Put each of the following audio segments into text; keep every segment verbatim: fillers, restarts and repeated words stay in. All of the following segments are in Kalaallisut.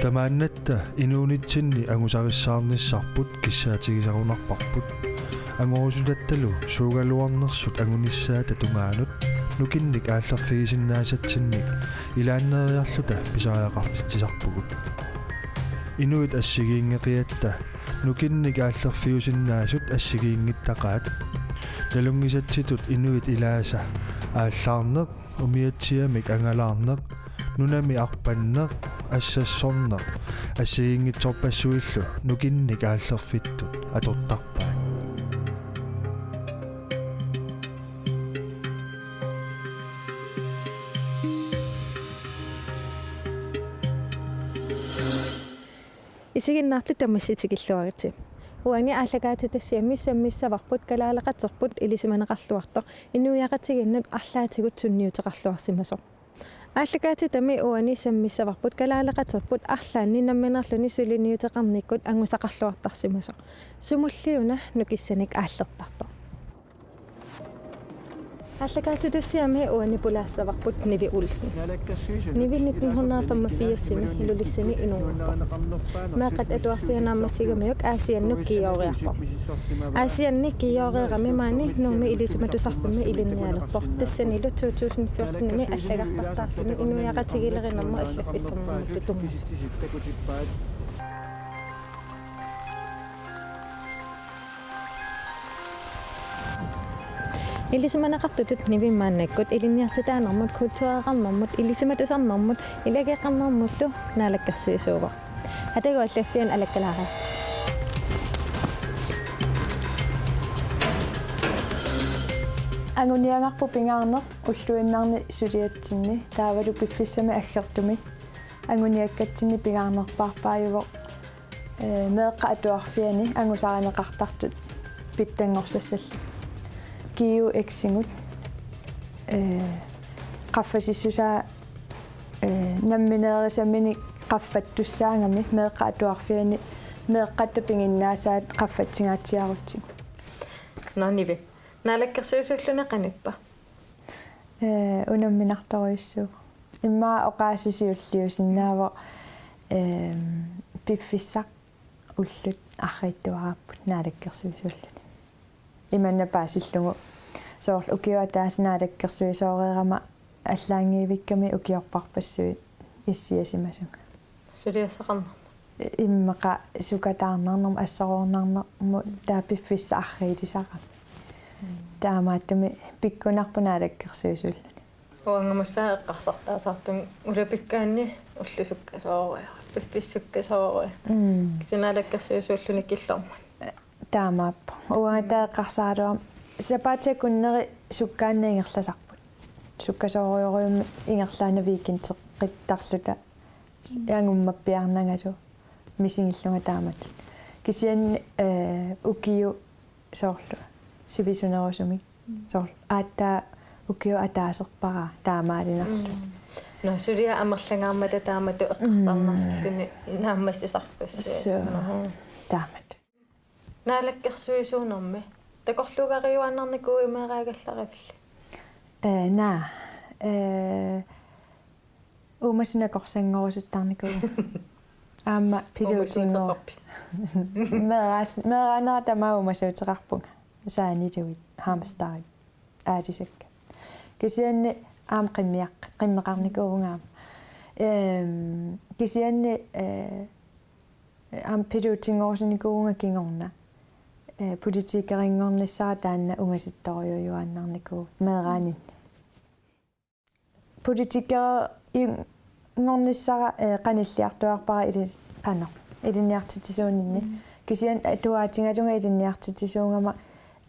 Tamaannatta inuunitsinni angusarissaarnissarput kissaatigisarunarparput. Angorusutattalu suugaluarnersut angunissaata tungaanut nukinnik aallerfigisinnaasatsinnik ilaanneeriarluta pisariaqartitsisarpugut. Inuit assigiinngeqiatta nukinnik aallerfiusinnaasut assigiinngittaqaat. Nalunngisatsitut inuit ilaasa aallaarneq, umiatsiamik angalaarneq, nunami arpanneq, assassorneq assigiinngitsorpassuillu nukinnik aallerfittut atortarpaat. Isiginnaartut tamassi tikilluaritsi. Uani aallakaatitassiami sammissavarput kalaaleqaterput ilisimaneqarluartoq inuiaqatigiinnut arlaatigut sunniuteqarluarsimasoq. Aallakaatitami uani sammissavarput kalaaleqaterput arlaanni nammineerluni suliniuteqarnikkut angusaqarluartarsimasoq. Sumulliuna nukissanik aallertartoq. Aallakaatitassiami uani pulaassavarput Nivi Olsen. Nivi nitten hundrede femogfirsimi Ilulissani inunnguuppoq. Meeqqat Atuarfiat naammassigamiuk Aasiannut kiioriarpoq. Aasianni kiioreerami maani Nuummi Ilisimatusarfimmi ilinnialerpoq. Tassanilu to tusind fjortenimi allagartartaarluni inuiaqatigiilerinermut allaffissornermullu tunngasut. Ilisimaneqartutut Nivip maannakkut ilinniartitaanermut, kultureqarnermut, ilisimatusarnermut, ilageeqarnermullu naalakkersuisuuvoq. Atagu allaffianut alakkalaariartigu. Anguniagarput pingaarneq ulluinnarni suliatsinni taavalu piffissami aggertumi anguniakkatsinni pingaarnerpaarpaajuvoq, ee, meeqqat atuarfianni angusarineqartartut pitsanngorsassallutik. G U X-igut, ee, qaffasissusaa, ee, nammineerisaminik qaffattussaagami meeqqat atuarfianni meeqqatta piginnaasaat qaffatsigaatsiarutsigu. Nå, Nivi. Naalakkersuisuulluni qanippa? Ee, unamminartorujussuuvoq. Immaqa oqaaseq siulliusinnaavoq, eem, piffissaq ullut arriitsuaraapput naalakkersuisuulluni. Imanna paasillugu soorlu ukioq ataaseq naalakkersuisooreerama allaanngivikkami ukiorparpassuit issiasimasunga. Suliassaqarnermut. Immaqa sukataarnarnermut, assoroornarnermut, taava piffissaq arriilisarami. Mm. Taamaattumik pikkunarpoq naalakkersuisuulluni. Uangamassaaq eqqarsartaasartunga ulapikkaanni ullut sukkasoorujoq, piffissaq sukkasoorujoq. Mm. Kisianni naalakkersuisuulluni killormut. Taamaappoq. Uanga taava eqqarsaraluarama sapaatip akunneri sukkaannaq ingerlasarput. Sukkasoorujorujummik ingerlaannaq weekendeqittarluta, mm, angummappiarnangalu misigillunga taamatut. Kisianni, ee, ukiut soorlu sivisunerusumik. Mm. Soorlu aatsaat ukioq ataaserpara taamaalinarlu. Mm. Nå, suliaq amerlangaarmata taamatut eqqarsarnersilluni, mm, naammassisarpassuit. Suu. Nå. Taamatut. Naalakkersuisuunermi takorluugariuaannarnikuuit meeraagallaravit? Ee, naa. Ee, uumasut nakorsanngorusuttarnikuuakka. Aamma piluutinngor-, uumasuuteqarpit? Meeraal-, meeraanera tamaat uumasuuteqarpunga. Saanilugit, hamsterit, aalisakkat. Kisianni aamma qimmeq-, qimmeqarnikuuvunga aamma. Ehm, kisianni, ee, aamma piluutinngorusukkuuvunga kingorna. Ee, politikerinngornissara taanna ungasittorujuaannarnikuuvoq meeraaninni. Politikerinngornissara, ee, qanilliartuaarpara ili-, qanoq, ilinniartitsisuuninni. Mm. Kisianni atuaatigalunga ilinniartitsisuugama,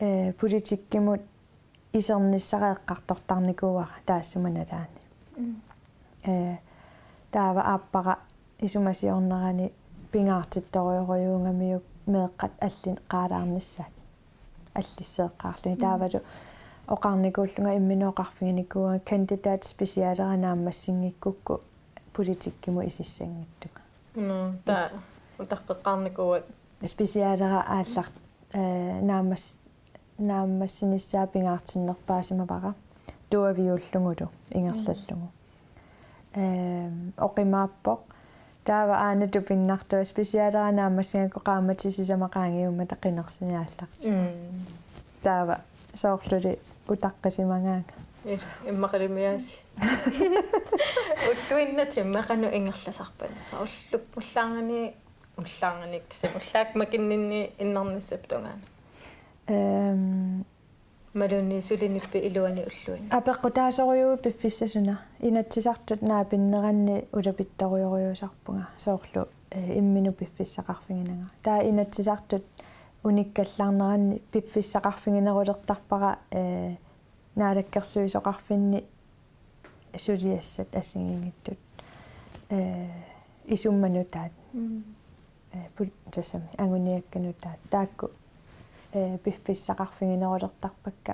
ee, politikkimut isernissara eqqartortarnikuuara taassuma nalaani. Mm. Ee, taava aappara isumasiornerani pingaartittorujorujuugamiuk meeqqat alleqqaalaarnissaat. Allisseeqqaarluni. Mm. Taavalu oqarnikuullunga imminut oqarfiginikuuara kandidatspecialera naammassinngikkukku politikkimut isissanngitsunga. Nå, taava is-, utaqqeqqaarnikuuakka. Specialera aallar-, ee, naammas-, naammassinissaa pingaartinnerpaasimavara tuaviullugulu ingerlallugu. Mm. Ehm, oqimaappoq Taava aana tupinnartua specialera naammassigakku qaammatit sisamat qaangiummata qinersini aallartippoq. Mm. Taava soorluli utaqqisimagaanga. Ila, immaqalumiaasiit. Ulluinnartumik qanoq ingerlasarpat? Soorlu ullaarnani, ullaarnani tassa ullaaq makinninni innarnissap tungaanut. Ehm, Malunnarpoq suli nipi iluani ulluinnarni. Apeqqutaasorujuuvoq piffissaq suna. Inatsisartut naapinneranni ulapittorujorujuusarpunga soorlu, eh, imminut piffissaqarfiginagara. Taava Inatsisartut unikkallarneranni piffissaqarfiginerulertarpara, eh, naalakkersuisoqarfinni suliassat assigiinngitsut, eh, isummat nutaat. Mm. Eh, pul-, tassami anguniakkat nutaat. Taakku, eh, piffissaqarfiginerulertarpakka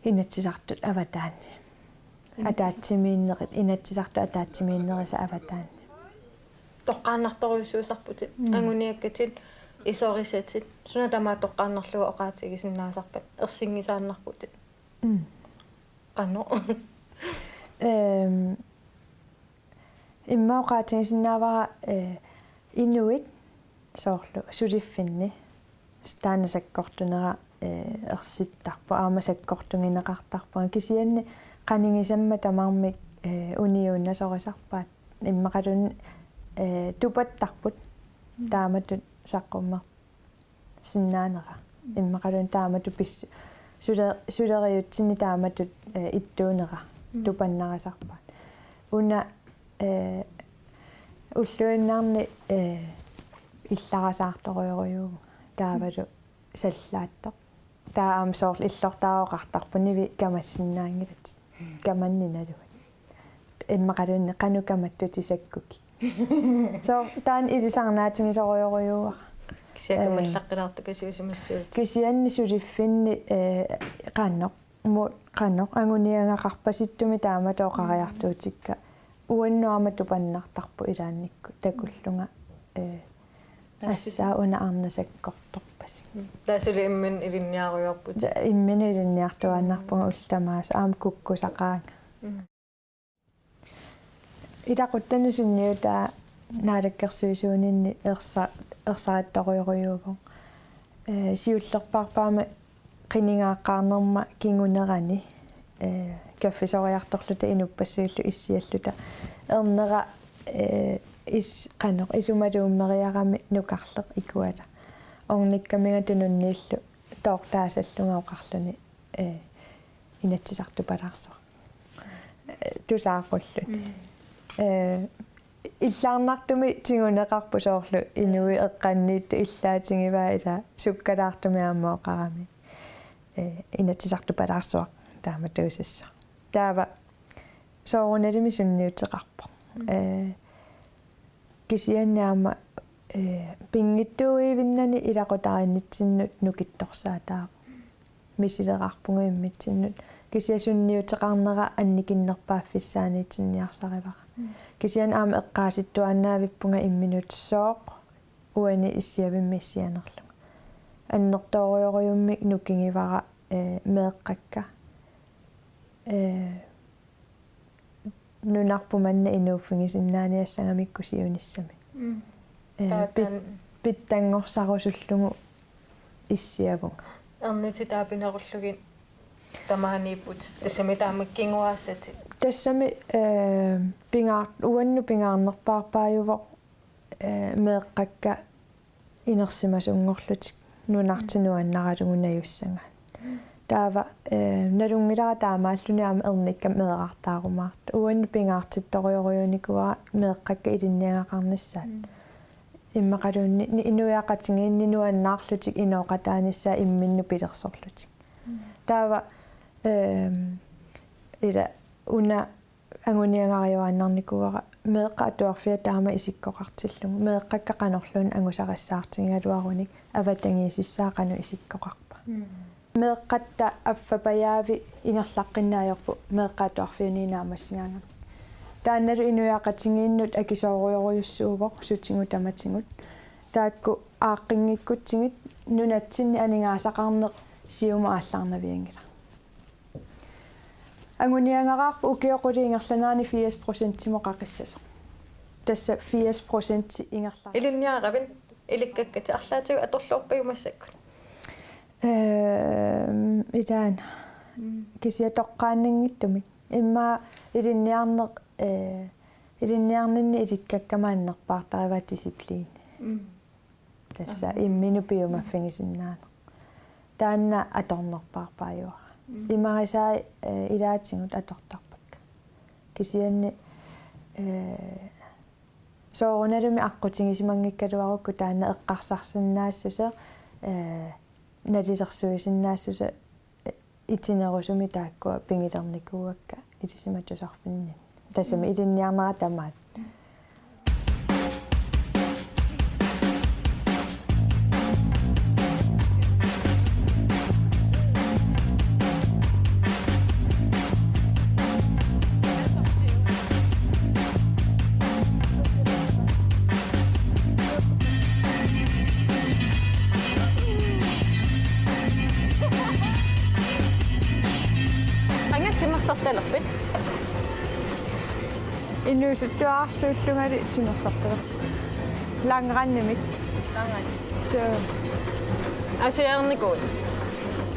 Inatsisartut avataanni. Inatsisartut. Ataatsimiinnerit, Inatsisartut ataatsimiinnerisa avataanni. Toqqaannartorujussuusarputit, mm, anguniakkatit, isorisatit, suna tamaat toqqaannarlugu oqaatigisinnaasarpat, ersinngisaannarputit. Mm. Qanoq? Ehm, immaqa oqaatigisinnaavara, eh, inuit soorlu suliffinni taanna sakkortunera, eh, ersittarpoq, aamma sakkortugineqartarpunga. Kisianni qanigisammat tamarmik, eh, uniunnasorisarpaat. Immaqaluunniit, eh, tupattarput, mm, taamatut saqqummer- sinnaanera. Immaqaluunniit taamatut pis-, sule-, suleriaatsinni taamatut, eh, ittuunera, mm, tupannarisarpaat. Una, eh, ulluinnarni, eh, illarasaartorujorujuuvunga. Taavalu sallaattoq. Taava aamma soorlu illortaaqqaartarput nivi kamassinnaanngilatit. Kamanni naluat. Immaqaluunniit qanoq kamattutit sakkukikka. Soorlu taanna ilisarnaatigisorujorujuuara. Kisianni, eh, kamallaqqilaartukasiusimassuutit. Kisianni suliffinni, eh, qanoq, mu-, qanoq, anguniagaqarpasittumik taamatut oqariartuutikka. Uannut aamma tupannartarpoq ilaannikkut takullunga, eh, assaa una arnaq sakkortorpasik. Mm. Taava suli imminut ilinniarujoorputit. Taava imminut ilinniartuaannarpunga, mm, ullut tamaasa aamma kukkusaqaanga. Mm. Ilaquttanut sunniutaa naalakkersuisuuninni ersa-, ersarittorujorujuuvoq. Eh, siullerpaarpaama qinigaaqqaarnerma kingunerani, eh, kaffisoriartorluta inuppassuillu issialluta ernera, eh, is-, qanoq, isumaluummeriarami nukarleq ikuala. Ornikkaminga tununniillu toortaasallunga oqarluni, eh, Inatsisartupalaarsuaq. Eh, tusaaqulluni. Mm. Eh, illaarnartumik tiguneqarpoq soorlu inuit eqqanniittut illaatigivai ila sukkalaartumik aamma oqarami. Eh, Inatsisartupalaarsuaq taamatuusassaaq. Taava soorunalimi sunniuteqarpoq. Mm. Eh, kisianni aamma, eh, pinngitsuuivinnani ilaqutariinnitsinnut nukittorsaataavoq. Misileqarpunga immitsinnut. Kisianni sunniuteqarnera annikinnerpaaffissaaniitinniarsarivara. Mm. Kisianni aamma eqqaasittuaannavippunga imminut sooq uani issiavimmi issianerlunga. Annertoorujorujummik nukigivara, eh, meeqqakka, eh, nunarput manna inuuffigisinnaaniassagamikku siunissami. Mm. Eh, taava pit-, taanna pitsanngorsaarusullugu issiavunga. Ernitit taapinerullugit tamaaniipput, tassami taama kinguaassatit. Tassami, eh, pingaar-, uannut pingaarnerpaarpaajuvoq, eh, meeqqakka inersimasunngorlutik nunartik nuannaralugu najussagaat. Taava, eh, nalunngilara taamaalluni aamma ernikkamik meerartaarumaartut. Uannut pingaartittorujorujuunikuuara meeqqakka ilinniagaqarnissaat. Mm. Immaqaluunniit ni-, inuiaqatigiinni nuannaarlutik inooqataanissaat imminnut pilersorlutik. Mm. Taava, ehm, ila una anguniagariuaannarnikuuara meeqqat atuarfiat taama isikkoqartillugu. Meeqqakka qanorluunniit angusarissaartigigaluarunik avatangiisissaa qanoq isikkoqarpa. Mm. Meeqqatta affapajaavi ingerlaqqinnaavorput meeqqat atuarfianni naammassigaangamik. Taannalu inuiaqatigiinnut akisoorujorujussuuvoq sutigut tamatigut. Taakku aaqqinngikkutsigu nunatsinni aningaasaqarneq siumut aallarnavianngilaq. Anguniagaraarput ukiut qulit ingerlaneranni firs procentimut qaqissasoq. Tassa firs procent ingerlareerpoq. Ilinniaravit ilikkakkatit arlaatigut atorluarpigit massakkut? Ehm, ilaana. Mm. Kisianni toqqaannanngitsumik. Immaqa ilinniarneq, eh, ilinniarninni ilikkakka maannerpaartarivaa disciplin. Mm. Tassa imminut piumaffigisinnaaneq. Taanna atornerpaarpaajuara. Mm. Imarisai, eh, ilaatigut atortarpakka. Kisianni, eh, soorunalumi aqqutigisimanngikkaluarukku taanna eqqarsarsinnaassuseq, eh, nalilersuisinnaassuseq, eh, itinerusumik taakkua pigilernikuuakka ilisimatusarfinni. Tassami ilinniarnera tamaat. Qanga timersortalerpit? Inuusuttuararsuullungali timersortalerpunga. Langrendimik. Langrend. So. Asujaarnikuuit?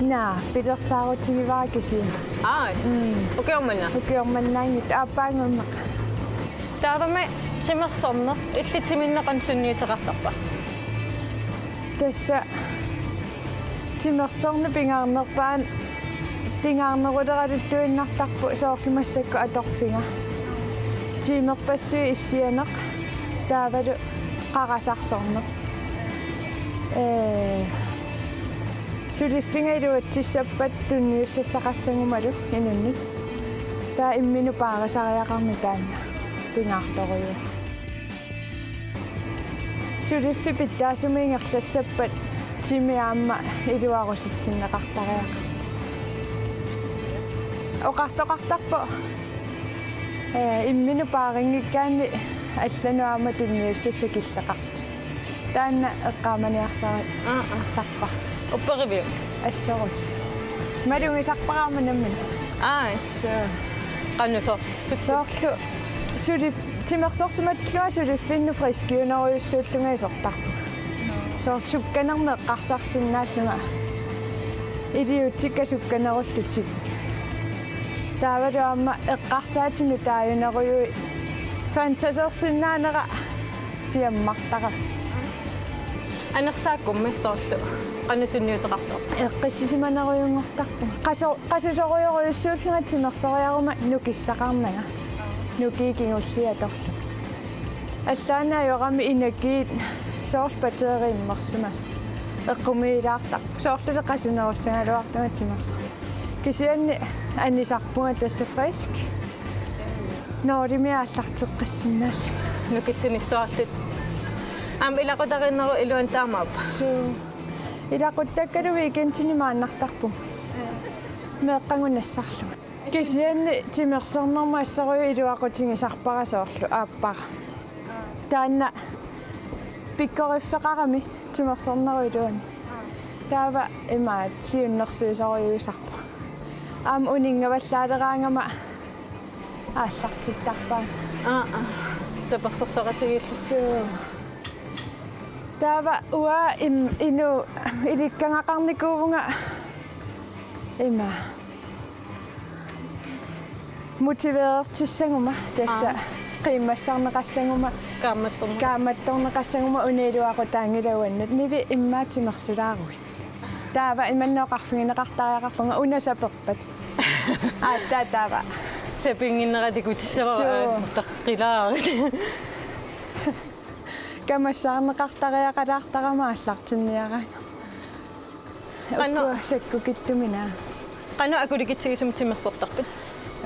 Naa, pilersaarutigivara kisianni. Aa. Mm. Ukioq manna? Ukioq mannaanngitsoq, aappaanngormat. Taavami timersorneq illit timinneq qanoq sunniuteqartarpa? Tassa timersorneq pingaarnerpaat, pingaarneruleraluttuinnartarpoq soorlu massakkut atorfiga. Tiimerpassuit issianeq taavalu qarasarsorneq. Ee, suliffiga iluatsissappat tunniussassaqassagumalu inunnut. Taava imminut paarisariaqarneq taanna pingaartorujuuvoq. Suliffik pitsaasumik ingerlassappat timi aamma iluarusitsinneqartariaqarpoq. Oqartoqartarpoq, ee, imminut paarinngikkaanni allanut aamma tunniussassat killeqartut. Taanna eqqaamaniarsari-, Aa, aa. Sarpa. Upperiviuk? Assoruk. Malugisarpara aamma nammineq. Aa. So. Qanoq soorlu? Soorlu suli timersorsimatillunga suliffinnut friskiunerujussuullunga isertarpunga. Soorlu sukkanermik eqqarsarsinnaallunga. Iliuutsikka sukkanerullutik. Taavalu aamma eqqarsaatinut taajunerujuit fantasersinnaanera siammartara. Anersaakkummi soorlu qanoq sunniuteqartarpa? Eqqissisimanerujunngortarpunga. Qaso-, qasusorujorujussuullunga timersoriaruma nukissaqarnanga. Nukii kingulliit atorlugit. Allaanni ajorami energiit soorlu batteriit immersimasoq. Eqqumiilaartarpoq. Soorlu qasunerussagaluarlunga timersoq. Kisianni anisarpunga tassa frisk. Nulimik aallarteqqissinnaallunga. Nukissinissarlutit. Aamma ilaqutariinnerup iluani taamaappa? Suu. Ilaquttakkalu weekendini maannartarpunga. Meeqqagut nassarlunga. Kisianni timersornermut assorujuk iluaqutigisarpara soorlu aappara. Taanna pikkoriffeqarami timersornerup iluani. Taava imaat siunnersuisorujussuusarpoq. Aamma uninngavallaaleraangama aallartittarpaanga. Aa, aa. Tapersersoqatigiillugu. Suu. Taava uanga im-, inuit ilikkagaqarnikuuvunga ima motiverertissaguma tassa. Aa. Qiimmassarneqassaguma. Kaammattorneqas-, kaammattorneqassaguma una iluaqutaanngilaq uannut. Nivi immaqa timersulaaruit. Taava imannak oqarfigineqartariaqarpunga una saperpat. Aatsaat taava. Sapinnginnera tikutissavara. Suu. Aa, taqqilaarit. Kamassaarneqartariaqalaartarama aallartinniaraanga. Qanoq? Ukua sakkukittumik naa. Qanoq akulikitsigisumik timersortarpit?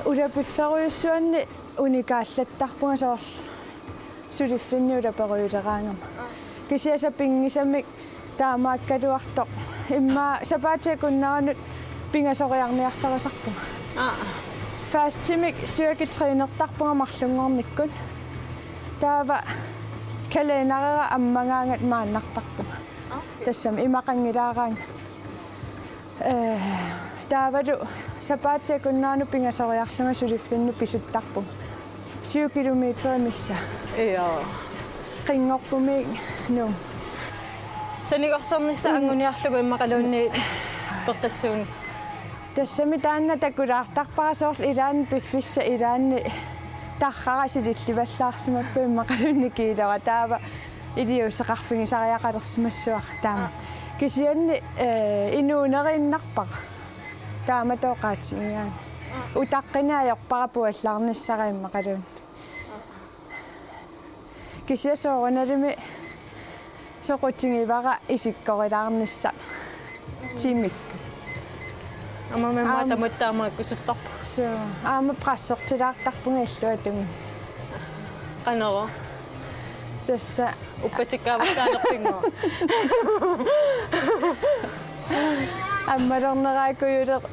Ulapifferujussuanni unikaallattarpunga soorlu suliffinni ulaperujuleraangama. Kisianni sapinngisamik taamaakkaluartoq. Immaqa sapaatip akunneranut pingasoriarniarsarisarpunga. Aa. Fastimik styrketrænertarpunga marlunngornikkut. Taava kalenderera ammagaangat maannartarpunga. Aa. Tassami imaqanngilaaraangat. Ee, taavalu sapaatip akunneranut pingasoriarlunga suliffinnut pisuttarpunga. Syv kilometer missaa. Ja. Qinngorpumik Nuummut. Sanigorsarnissaq anguniarlugu immaqaluunniit peqqissuunissaq. Tassami taanna takulaartarpara soorlu ilaanni piffissaq ilaanni tarrara silillivallaarsimapput immaqaluunniit kiilora taava iliuuseqarfigisariaqalersimassuara taama. Kisianni, eh, inuuneriinnarpara. Taamatut oqaatigigaanni. Utaqqinneq ajorpara puallarnissara immaqaluunniit. Kisianni soorunalimi soqutigivara isikkorilaarnissaq timik. Aamma mamma Aamma. Tamatta taamaakkusuttarpoq. Suu, aamma pressertilaartarpunga illuatungi. Qanoq? Tassa. Uppatikkaavartaalerpinngu. Ammalorneraakujuleq.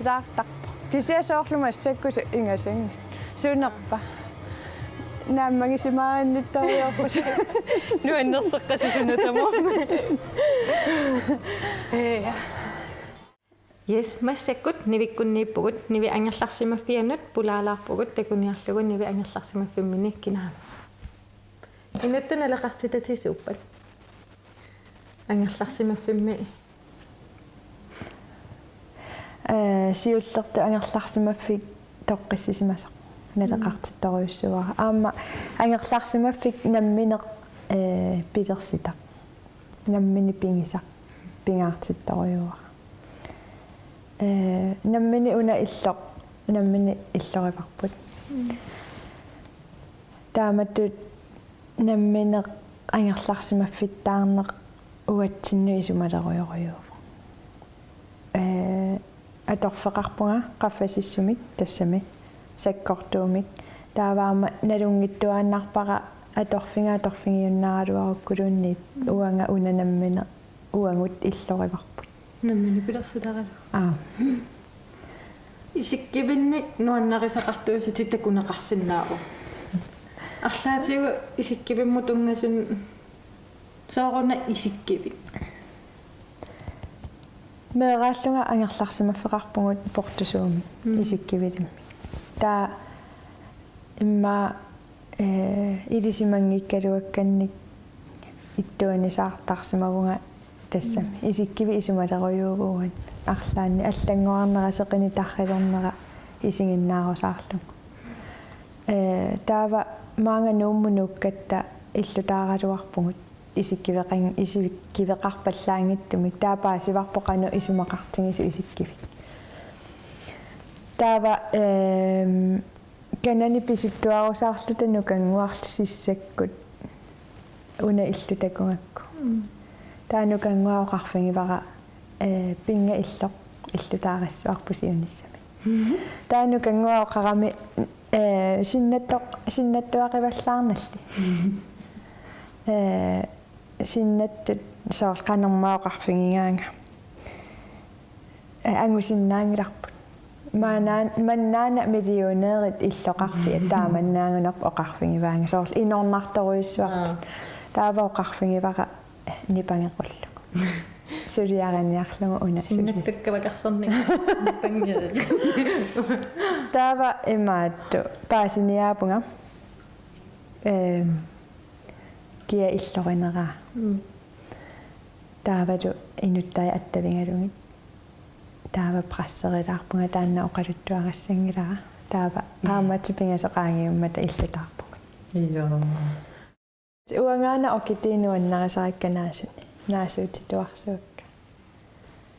Laartarpoq. Kisianni soorlu massakkut ingasanngilaq. Sunerpa. Naammagisimaarinnittariaqarpusi. Nuannerseqqasusuna tamarmi. Ja. Yes, massakkut Nivikkunniippugut, Nivi angerlarsimaffianut pulaalaarpugut, takuniarlugu Nivi angerlarsimaffimminni kinaanersoq. Inuttut naleqartitatit suuppat? Angerlarsimaffimmi. Eh, siullertut angerlarsimaffik toqqissisimasoq naleqartittorujussuuara. Aamma angerlarsimaffik nammineq, eh, pilersitaq. Nammineq pigisaq pingaartittorujussuuara. Eh, nammineq una illoq, nammineq illorivarput. Taamatut nammineq angerlarsimaffittaarneq uatsinnut isumalerujorujuuvoq. Eh, atorfeqarpunga qaffasissumik tassami sakkortuumik. Taava aamma nalunngittuaannarpara atorfiga atorfigiunnaaraluarukkuluunniit uanga una nammineq uagut illorivarput. Nammineq pilersilaaralugu. Aa. Isikkivinnik nuannarisaqartuusatit takuneqarsinnaavoq. Arlaatigut isikkivimmut tunngasunut sooruna isikkivik? Meeraallunga angerlarsimaffeqarpugut portusuumik. Mm. Isikkivilimmik. Taava immaqa, eh, ilisimanngikkaluakkannik ittuanisaartarsimavunga tassami. Mm. Isikkivik isumalerujuuvugut arlaanni allanngorarnera seqineq tarrilernera isiginnaarusaarlugu. Eh, taava maanga Nuummut nuukkatta illutaaraluarpugut. Isikkiveqan-, isikkiveqarpallaanngitsumik. Taava paasivarput qanoq isumaqartigisoq isikkivik. Taava, ehm, kanani pisuttuarusaarluta nukannguarli sissakkut una illu takugakku. Mm. Taava nukannguaq oqarfigivara, eh, pinnga illoq illutaarissavarput siunissami. Mhm. Taava nukannguaq oqarami, eh, sinnattoq-, sinnattuaqivallaarnalli. Mhm. Eh, sinnattut soorlu qanormaa oqarfigigaanga. Eh, angusinnaanngilarput. Maanaan-, mannaana millionærit illoqarfiat taamannaagunarpoq oqarfigivaanga. Soorlu inornartorujussuartut. Aa. Taava oqarfigivara nipangequllugu. Suliariniarlugu una suli. Sinnattukkavakarsernik. Nipangereq. Taava imaattoq paasiniaapunga. Ehm, kia illorineraa. Mm. Taavalu inuttai attavigalugit. Taava presserilaarpunga taanna oqaluttuarissanngilara. Taava aamma pingasut qaangiummata illutaarpugut. Joo. Uangaana orkidee nuannarisarikka naasuni. Naasuutituarsuakka.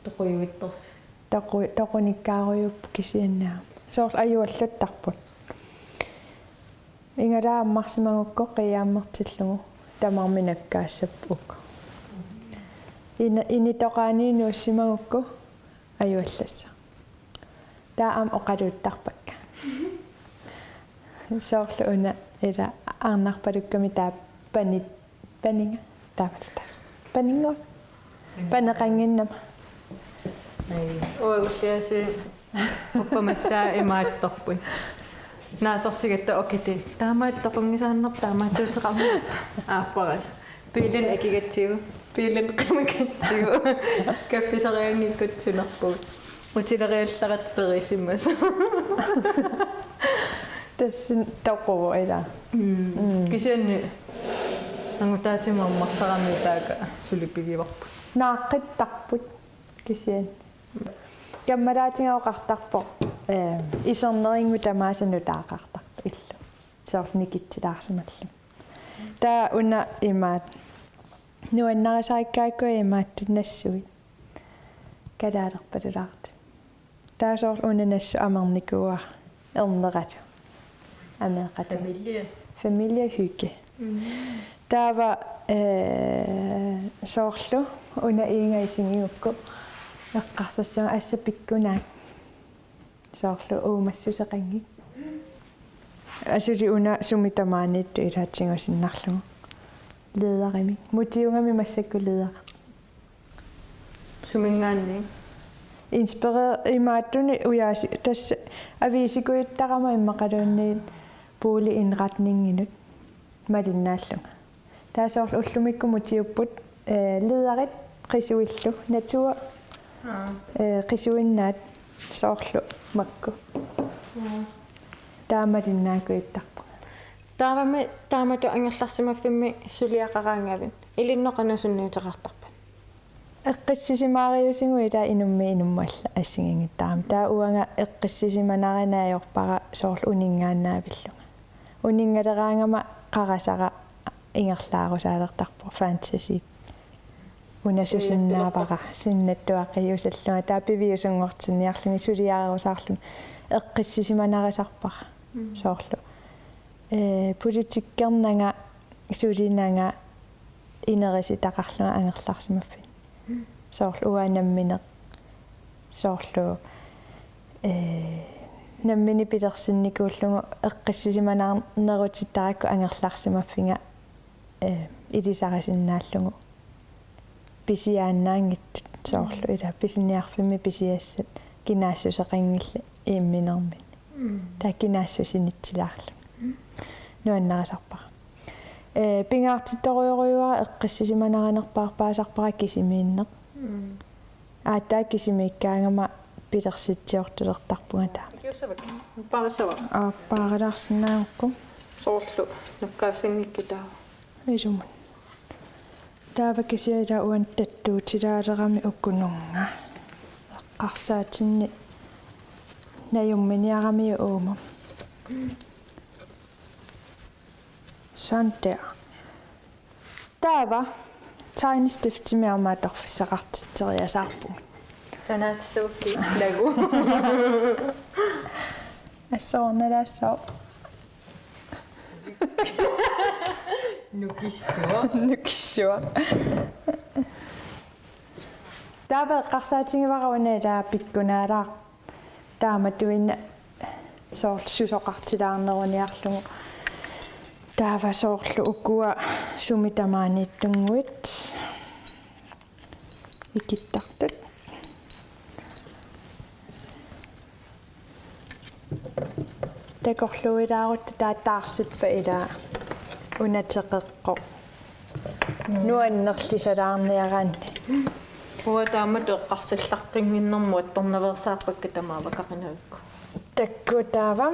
Toqujuittorsuit. Toqu-, toqunikkaarujussuupput kisianni aamma. Soorlu ajualluttarput. Igalaa ammarsimagukku qiiaammertillugu tamarmik nakkaassapput uku. Ina-, initoqaani nuussimagukku ajuallassaq. Taava aamma oqaluuttarpakka. Soorlu una ila arnarpalukkami taava pani-, paniga taavaltaas. Paninnguaq. Paneqannginnama. Ai. Uagulliasi uppamassaa imaattorput. Naasorsigatta okiti. Taamaattoqanngisaannarpoq taamaattuuteqarmat. Aapparat. Biilit akigatsigu. Biilit qimagatsigu. Kaffisarianngikkutta sunerpugut. Utileriallaratta perisimasoq. Tassin toquvoq ilaa. Mm. Kisianni angutaatima ammarsarami taakku suli pigivarput. Naaqqittarput kisianni. Kammalaatiga oqartarpoq, eh, isernerinngooq tamaasa nutaaqartartoq illu. Soorlu nikitsilaarsimalluni. Taava una imaattoq. Nuannarisarikkakkit imaattut nassuit. Kalaalerpalulaartut. Taava soorlu una nassuk amernikuuara erneratut. Ameeqatut. Familie. Familiehygge. Mm. Taava, eh, soorlu una iinga isigigukku eqqarsassavara assut pikkunaak. Soorlu uumassuseqanngitsoq. Asuli una sumi tamaaniittoq ilaa tigusinnarlugu. Lederimik. Mutiugami massakkut leder. Suminngaanniit? Inspirere-, imaattunik ujaasi-, tassa aviisikujuttarama immaqaluunniit boligindretninginut malinnaallunga. Taava soorlu ullumikkut mutiupput, eh, lederit qisuillu, natur, Aa. Eh, qisuinnaat soorlu makku. Aa. Taava malinnaakujuttarpunga. Taavami taamatut angerlarsimaffimmi suliaqaraangavit? Ilinnut qanoq sunniuteqartarpat? Eqqissisimaariusigu ilaa inummit inummut alla assigiinngittarami. Taava uanga eqqissisimanarinaajorpara soorlu uninngaannaavillunga. Uninngaleraangama qarasara ingerlaarusaalertarpoq fantasy. Una susinnaavara sinnattuaqqiusallunga taava piviusunngortinniarlunga suliarerusaarlunga eqqissisimanarusarpara. Mm. Soorlu. Eh, politikkernanga sulinanga inerisitaqarlunga angerlarsimaffik. Mm. Soorlu uanga nammineq. Soorlu, eh, nammineq pilersinnikuullugu eqqissisimanarnerutittarakku angerlarsimaffiga, eh, ilisarisinnaallugu. Pisiaannaanngitsut soorlu ilaa pisiniarfimmi pisiassat kinaassuseqanngillat imminermini. Mm. Taava kinaassusinitsilaarlunga. Mm. Nuannarisarpara. Eh, pingaartittorujorujuara eqqissisimanarinerpaarpaasarpara kisimiinneq. Mm. Aatsaat kisimiikkaangama pilersitsiortulertarpunga taama. Kiussavak. Paarissavara. Aappaarilaarsinnaagukku. Soorlu nakkaassanngikkuit taava. Ilumut. Taava kisianni ilaa uani tattuutilaalerami ukununnga. Eqqarsaatinni najumminiaramiuk uuma. Sådan der. Taava tegnestiftimik aamma atorfissaqartitseriasaarpugut. Sanaatissavakka lagu. Assoornalaassaaq. Nukissuaq. Nukissuaq. Taava eqqarsaatigivara una ilaa pikkunaalaaq. Taamatuinnaq soorlu susoqartilaarneruniarlugu. Taava soorlu ukua sumi tamaaniittunnguit. Ikittartut. Takorluuilaarutta taava taarsippat ilaa una teqeqqoq. Mm. Nuannerlisalaarniaraanni. Uanga taamatut eqqarsallaqqinngitsoq attornaveersaarpakka tamaavakaqinavik. Takuuk taava.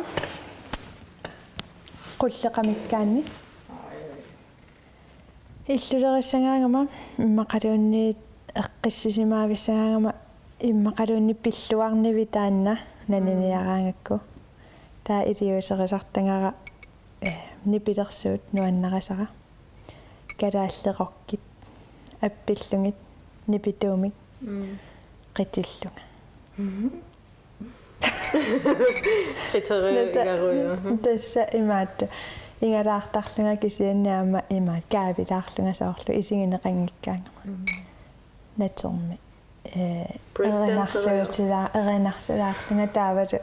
Qulleqamikkaanni. Illulerissagaangama immaqaluunniit eqqissisimavissagaangama immaqaluunniit pilluarnivit taanna naniniaraangakku. Taava iliuuserisartagara, eh, nipilersuut nuannarisara. Kalaallit rockit appillugit nipituumik. Mm. Qitillunga. Mhm. Qiterui Nata-, igaruju. Tassa imaattoq. Igalaartarlunga kisianni aamma ima kaavilaarlunga soorlu isigineqanngikkaangama. Mm. Natermi. Eh, Breakdanceria. Erinarsuutila-, erinarsulaarlunga taavalu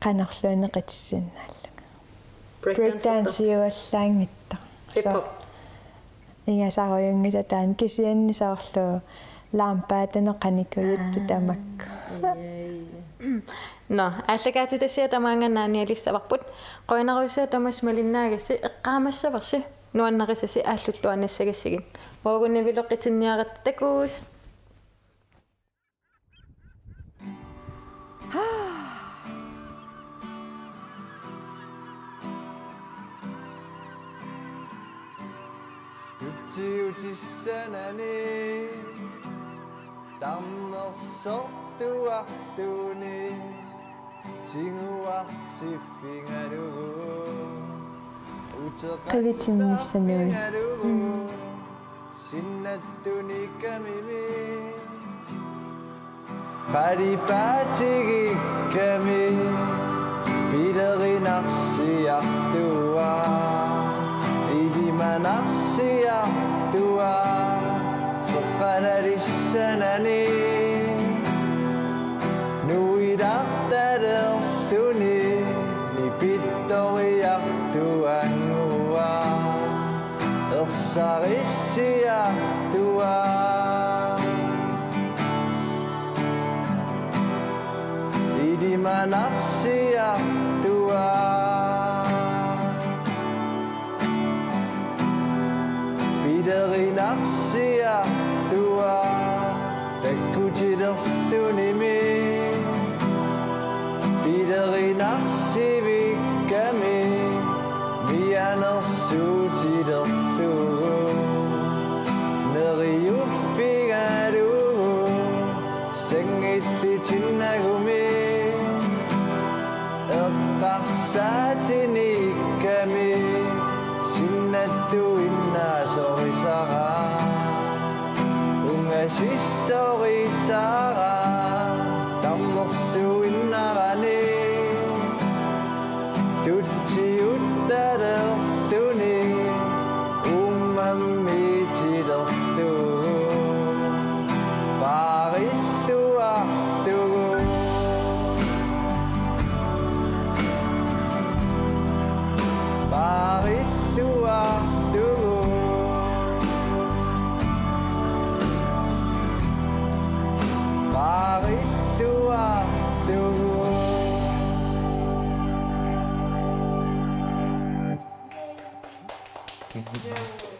qanorluunniit qitissinnaallunga. Breakdance. Breakdanceuallaanngitsoq. Hip hop. So-, ingasarujunngilaq taanna kisianni soorlu laampaatanut qanikujuttoq tamakku. Aa, ii. Nå, aallakaatitassiaq tamaanga naanialissavarput. Qujanarujussuaq tamassi malinnaagassi, eqqaamassavarsi nuannarisasi aalluttuaannassagassigit. Uagut nivilu qitinniaratta takuss. Siutissanani tarnersortuartuni tiguartiffigalugu. Qivitinnissanui. Uteqattaarfigalugu. Mm. Sinnattunikkamimi. Qalipaatigikkami pilerinarsiartuaat, ilimanarsiartuaat, teqqalalissanani nuilartalertuni nipittoriartuannguaq. Ersarissiartuaat. Ilimanarsiartuaat. Pilerinarsiartuaat. Takkutilertunimi pilerinarsivikkami mianersuutilertugut neriuffigalugu sanngillitinnagumi eqqarsaatinikkami sinnattuinnaasorisara. Ungasissorisara tarnersuinnarani tutsiuttalertuni uummammiitilertugut paarittuartugut. Paarittuartugut. Paarittuartugut.